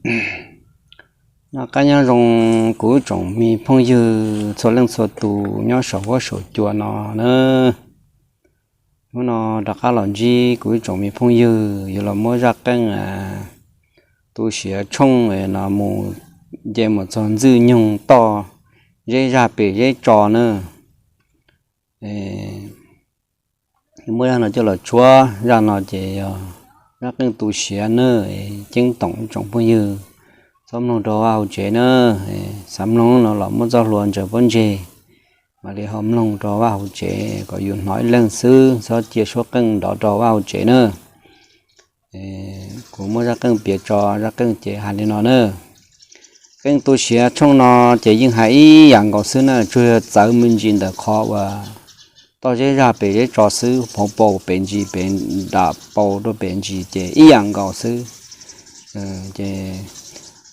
Noj qab nyob zoo kuv tsoom me phooj ywg txhua leej txhua tus nyob saum huab saum cua no na. Hnub no rov qab los ntsib kuv tsoom me phooj ywg yuav los muab zaj qeej tu siav tshooj no mus, nce mus txog Ntxwj Nyoog toj zeb zaj pem zeb tso na. Muab zaj no coj los tshuab, zaj no ces yog zaj qeej tu siav na, ceeb toom ib tsoom phooj ywg txhob mloog rau vaj hauv tsev na. Xav mloog no los muab txoj hlua ntsaws pob ntseg, mam li ho mloog rau vaj hauv tsev kom yus hnov ib leeg xwb, txhob cia suab qeej nrov rau vaj hauv tsev na. Kuv muab zaj qeej piav tso, zaj qeej ces hais li no na. Qeej tu siav tshooj no ces yeej hais ib yam nkaus xwb na, tsuas yog txawv me ntsis ntawm qhov uas toj zeb zaj pem zeb tso xwb, phauv paus pem ntsis pem, nram paus rau pem ntsis ces ib yam nkaus xwb. Ces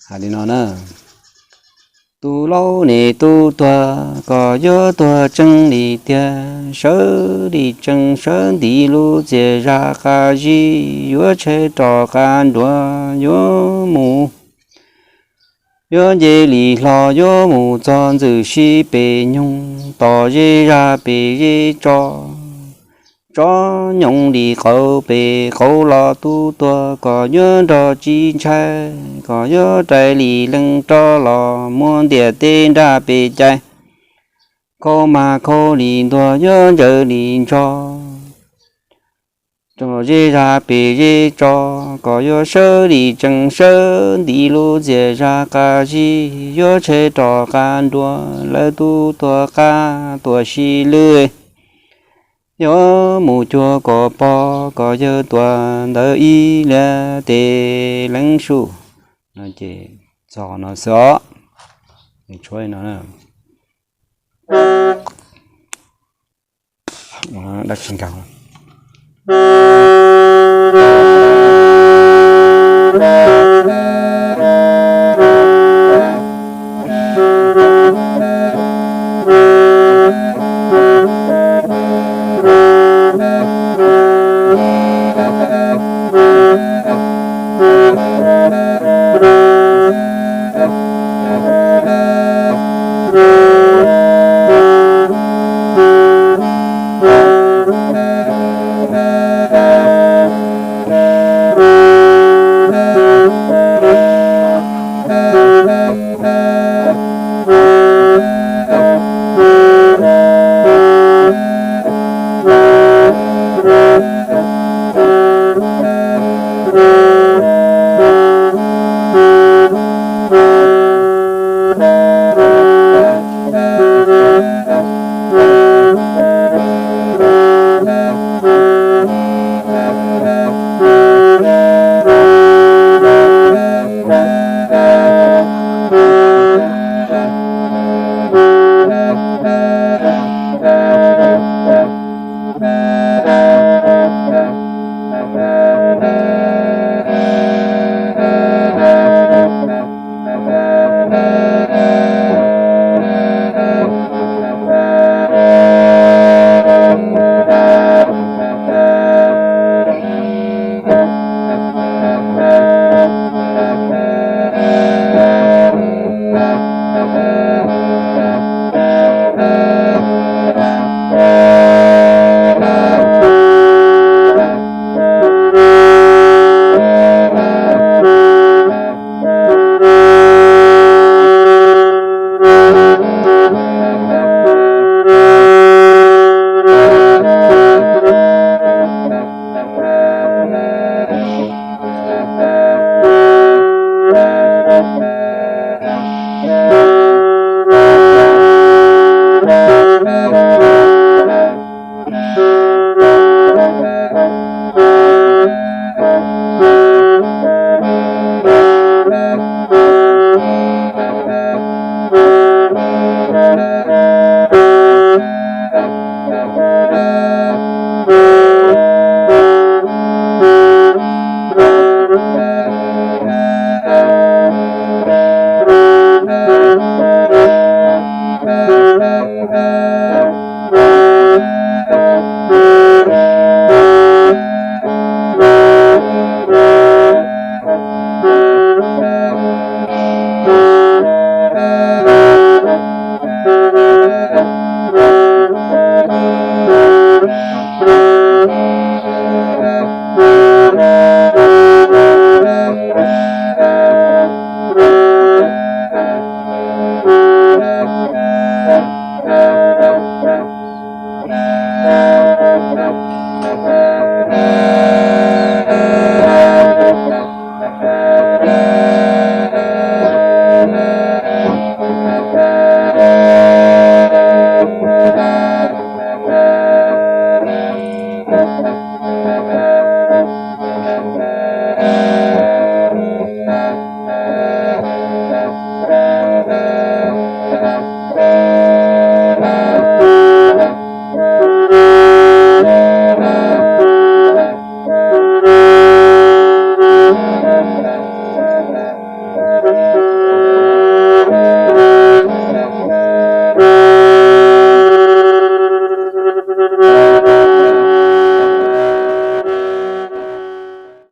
hais li no na. Tus laub ne tub tuag, koj yuav tuag tseeb li tiag, sawv li tseeb sawv ntiv lub txias zaj qab zib, yuav tshem rov qab nruas, yuav mus, yuav nce li hlo, yuav mus txog Ntxwj Sib pem nyoog, tom zeb zaj pem zeb tso, tsob nyoog li qauv pem qauv los tub tuag, koj yuav nrog tsis ntshai, koj yuav rais li leej roj los muab ntiaj teb nraj pem cais, khau mas khau li ntuag, yuav ntsaws li ntsho, tom zeb zaj pem zeb tso, koj yuav sawv li tseeb sawv ntiv lub txias zaj qab zib, yuav tshem rov qab nruas, lawv tub tuag qab tuag sib lwj, yuav mus cuag koj pog, koj yawg tuag ntawd ib liag tes leeb suj. No ces txog no xwb os. Tshuab no, dab tsi nkaus.